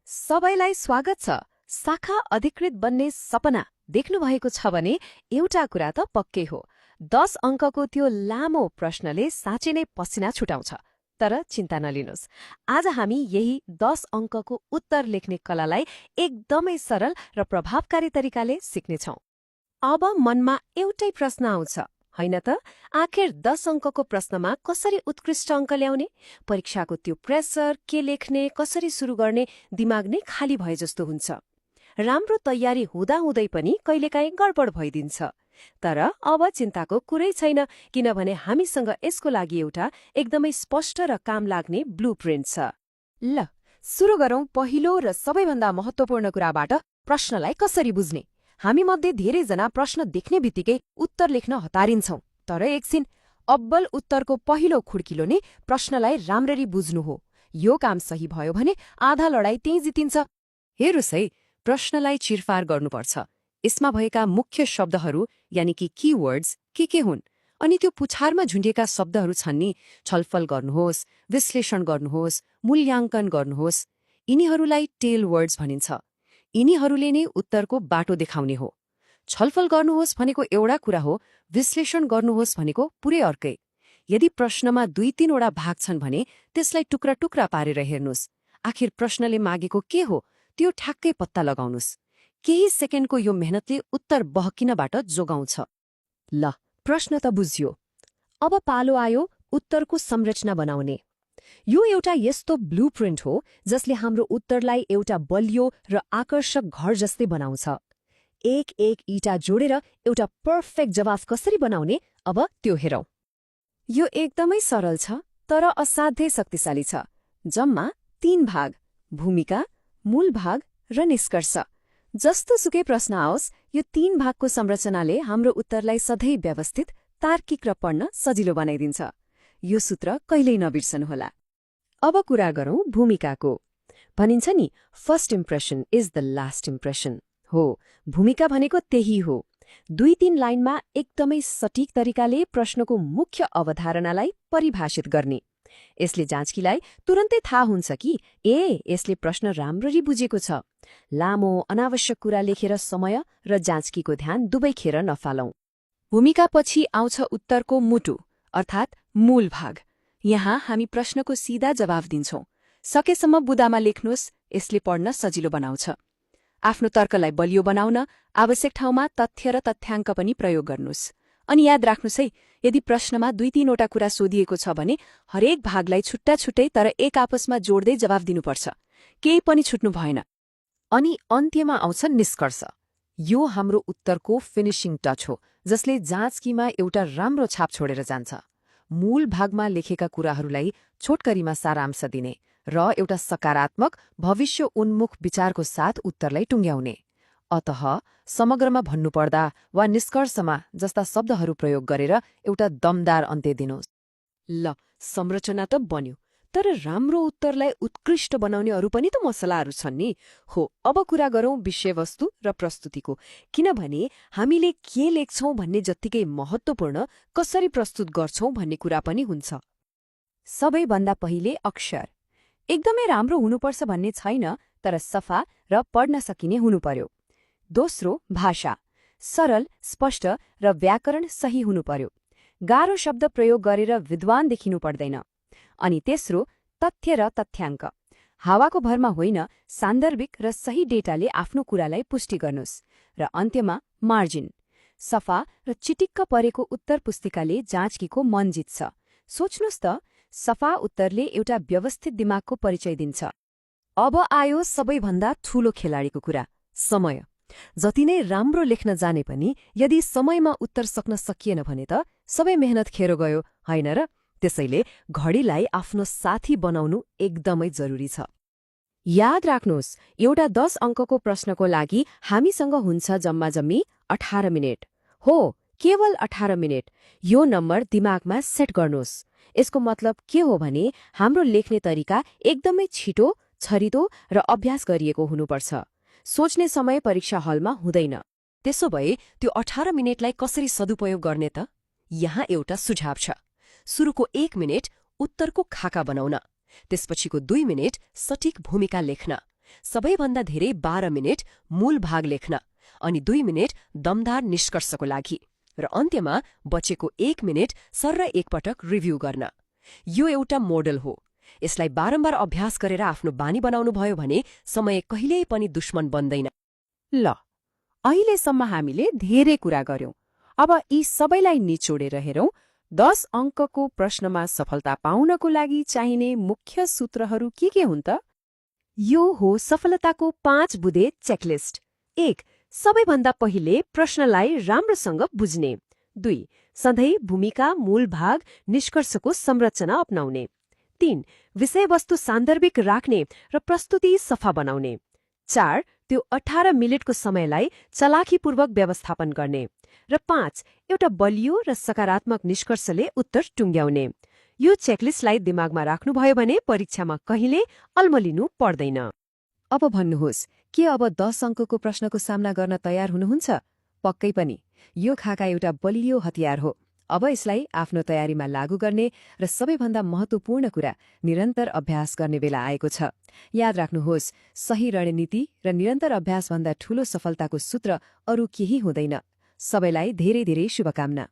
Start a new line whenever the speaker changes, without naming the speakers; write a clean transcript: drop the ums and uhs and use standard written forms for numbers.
सबैलाई स्वागत छ। शाखा अधिकृत बन्ने सपना देख्नुभएको छ भने एउटा कुरा त पक्कै हो, 10 अङ्कको त्यो लामो प्रश्नले साँच्चै नै पसिना छुटाउँछ। तर चिन्ता नलिनुहोस्, आज हामी यही 10 अङ्कको उत्तर लेख्ने कलालाई एकदमै सरल र प्रभावकारी तरिकाले सिक्नेछौँ। अब मनमा एउटै प्रश्न आउँछ, होइन त? आखिर 10 अङ्कको प्रश्नमा कसरी उत्कृष्ट अङ्क ल्याउने? परीक्षाको त्यो प्रेसर, के लेख्ने, कसरी सुरु गर्ने, दिमाग नै खाली भए जस्तो हुन्छ। राम्रो तयारी हुँदाहुँदै पनि कहिलेकाहीँ गडबड भइदिन्छ। तर अब चिन्ताको कुरै छैन, किनभने हामीसँग यसको लागि एउटा एकदमै स्पष्ट र काम लाग्ने ब्लुप्रिन्ट छ। ल, सुरु गरौँ पहिलो र सबैभन्दा महत्त्वपूर्ण कुराबाट, प्रश्नलाई कसरी बुझ्ने। हामीमध्ये धेरैजना प्रश्न देख्ने बित्तिकै उत्तर लेख्न हतारिन्छौँ। तर एकछिन, अब्बल उत्तरको पहिलो खुड्किलो नै प्रश्नलाई राम्ररी बुझ्नु हो। यो काम सही भयो भने आधा लडाईँ त्यहीँ जितिन्छ। हेर्नुहोस् है, प्रश्नलाई चिरफार गर्नुपर्छ। यसमा भएका मुख्य शब्दहरू यानि कि कीवर्ड्स के हुन्, अनि त्यो पुछारमा झुन्डिएका शब्दहरू छन् नि, छलफल गर्नुहोस्, विश्लेषण गर्नुहोस्, मूल्याङ्कन गर्नुहोस्, यिनीहरूलाई टेल वर्ड्स भनिन्छ। यिनीहरूले नै उत्तरको बाटो देखाउने हो। छलफल गर्नुहोस् भनेको एउटा कुरा हो, विश्लेषण गर्नुहोस् भनेको पुरै अर्कै। यदि प्रश्नमा 2-3वटा भाग छन् भने त्यसलाई टुक्रा टुक्रा पारेर हेर्नुहोस्। आखिर प्रश्नले मागेको के हो त्यो ठ्याक्कै पत्ता लगाउनुहोस्। केही सेकेन्डको यो मेहनतले उत्तर बहकिनबाट जोगाउँछ। ल, प्रश्न त बुझ्यो। अब पालो आयो उत्तरको संरचना बनाउने। यो एउटा यस्तो ब्लुप्रिन्ट हो जसले हाम्रो उत्तरलाई एउटा बलियो र आकर्षक घर जस्तै बनाउँछ। एक एक इँटा जोडेर एउटा पर्फेक्ट जवाफ कसरी बनाउने, अब त्यो हेरौँ। यो एकदमै सरल छ, तर असाध्यै शक्तिशाली छ। जम्मा 3 भाग: भूमिका, मूल भाग र निष्कर्ष। जस्तो सुकै प्रश्न आओस्, यो 3 भागको संरचनाले हाम्रो उत्तरलाई सधैँ व्यवस्थित, तार्किक र पढ्न सजिलो बनाइदिन्छ। यो सूत्र कहिल्यै नबिर्सनुहोला। अब कुरा गरौँ भूमिकाको। भनिन्छ नि, first impression is the last impression. हो, भूमिका भनेको त्यही हो। 2-3 लाइनमा एकदमै सटिक तरिकाले प्रश्नको मुख्य अवधारणालाई परिभाषित गर्ने। यसले जाँचकीलाई तुरन्तै थाहा हुन्छ कि यसले प्रश्न राम्ररी बुझेको छ। लामो अनावश्यक कुरा लेखेर समय र जाँचकीको ध्यान दुवै खेर नफालौं। भूमिकापछि आउँछ उत्तरको मुटु, अर्थात् मूल भाग। यहाँ हामी प्रश्नको सीधा जवाफ दिन्छौँ। सकेसम्म बुदामा लेख्नुहोस्, यसले पढ्न सजिलो बनाउँछ। आफ्नो तर्कलाई बलियो बनाउन आवश्यक ठाउँमा तथ्य र तथ्याङ्क पनि प्रयोग गर्नुहोस्। अनि याद राख्नुहोस् है, यदि प्रश्नमा 2-3वटा कुरा सोधिएको छ भने हरेक भागलाई छुट्टा छुट्टै तर एक आपसमा जोड्दै जवाफ दिनुपर्छ। केही पनि छुट्नु भएन। अनि अन्त्यमा आउँछ निष्कर्ष। यो हाम्रो उत्तरको फिनिशिङ टच हो, जसले जाँचकीमा एउटा राम्रो छाप छोडेर जान्छ। मूल भागमा लेखेका कुराहरूलाई छोटकरीमा सारांश दिने र एउटा सकारात्मक, भविष्य उन्मुख विचारको साथ उत्तरलाई टुङ्ग्याउने। अतः समग्रमा भन्नुपर्दा वा निष्कर्षमा जस्ता शब्दहरू प्रयोग गरेर एउटा दमदार अन्त्य दिनुहोस्। ल, संरचना त बन्यो, तर राम्रो उत्तरलाई उत्कृष्ट बनाउने अरू पनि त मसलाहरू छन् नि। हो, अब कुरा गरौँ विषयवस्तु र प्रस्तुतिको, किनभने हामीले के लेख्छौँ भन्ने जत्तिकै महत्त्वपूर्ण कसरी प्रस्तुत गर्छौँ भन्ने कुरा पनि हुन्छ। सबैभन्दा पहिले अक्षर एकदमै राम्रो हुनुपर्छ भन्ने छैन, तर सफा र पढ्न सकिने हुनु पर्यो। दोस्रो, भाषा सरल, स्पष्ट र व्याकरण सही हुनु पर्यो। गाह्रो शब्द प्रयोग गरेर विद्वान देखिनु पर्दैन। अनि तेस्रो, तथ्य र तथ्याङ्क हावाको भरमा होइन, सान्दर्भिक र सही डेटाले आफ्नो कुरालाई पुष्टि गर्नुहोस्। र अन्त्यमा मार्जिन सफा र चिटिक्क परेको उत्तर पुस्तिकाले जाँचकीको मन जित्छ। सोच्नुहोस् त, सफा उत्तरले एउटा व्यवस्थित दिमागको परिचय दिन्छ। अब आयो सबैभन्दा ठूलो खेलाडीको कुरा, समय। जति नै राम्रो लेख्न जाने पनि यदि समयमा उत्तर सक्न सकिएन भने त सबै मेहनत खेर गयो, होइन र? त्यसैले घडीलाई आफ्नो साथी बनाउनु एकदमै जरुरी छ। याद राख्नुहोस्, एउटा 10 अङ्कको प्रश्नको लागि हामीसँग हुन्छ जम्मी 18 मिनेट। हो, केवल 18 मिनेट। यो नम्बर दिमागमा सेट गर्नुहोस्। यसको मतलब के हो भने हाम्रो लेख्ने तरिका एकदमै छिटो, छरितो र अभ्यास गरिएको हुनुपर्छ। सोच्ने समय परीक्षा हलमा हुँदैन। त्यसो भए त्यो 18 मिनेटलाई कसरी सदुपयोग गर्ने त? यहाँ एउटा सुझाव छ। सुरुको 1 मिनेट उत्तरको खाका बनाउन, त्यसपछिको 2 मिनेट सटिक भूमिका लेख्न,
सबैभन्दा धेरै 12 मिनेट मूल भाग लेख्न अनि 2 मिनेट दमदार निष्कर्षको लागि र अन्त्यमा बचेको 1 मिनेट सर्र एकपटक रिभ्यू गर्न। यो एउटा मोडल हो। यसलाई बारम्बार अभ्यास गरेर आफ्नो बानी बनाउनुभयो भने समय कहिल्यै पनि दुश्मन बन्दैन।
ल, अहिलेसम्म हामीले धेरै कुरा गर्यौं। अब यी सबैलाई निचोडेर हेरौं। 10 अङ्कको प्रश्नमा सफलता पाउनको लागि चाहिने मुख्य सूत्रहरू के हुन् त?
यो हो सफलताको 5 बुँदे चेकलिस्ट। 1. सबैभन्दा पहिले प्रश्नलाई राम्रोसँग बुझ्ने। 2. सधैँ भूमिका, मूल भाग, निष्कर्षको संरचना अपनाउने। 3. विषयवस्तु सान्दर्भिक राख्ने र प्रस्तुति सफा बनाउने। 4. त्यो 18 मिनेटको समयलाई चलाखीपूर्वक व्यवस्थापन गर्ने। र 5. एउटा बलियो र सकारात्मक निष्कर्षले उत्तर टुङ्ग्याउने। यो चेकलिस्टलाई दिमागमा राख्नुभयो भने परीक्षामा कहिले अल्मलिनु पर्दैन। अब भन्नुहोस्, के अब 10 अङ्कको प्रश्नको सामना गर्न तयार हुनुहुन्छ? पक्कै पनि। यो खाका एउटा बलियो हतियार हो। अब यसलाई आफ्नो तयारीमा लागू गर्ने र सबैभन्दा महत्त्वपूर्ण कुरा, निरन्तर अभ्यास गर्ने बेला आएको छ। याद राख्नुहोस्, सही रणनीति र निरन्तर अभ्यासभन्दा ठूलो सफलताको सूत्र अरू केही हुँदैन। सबैलाई धेरै धेरै शुभकामना।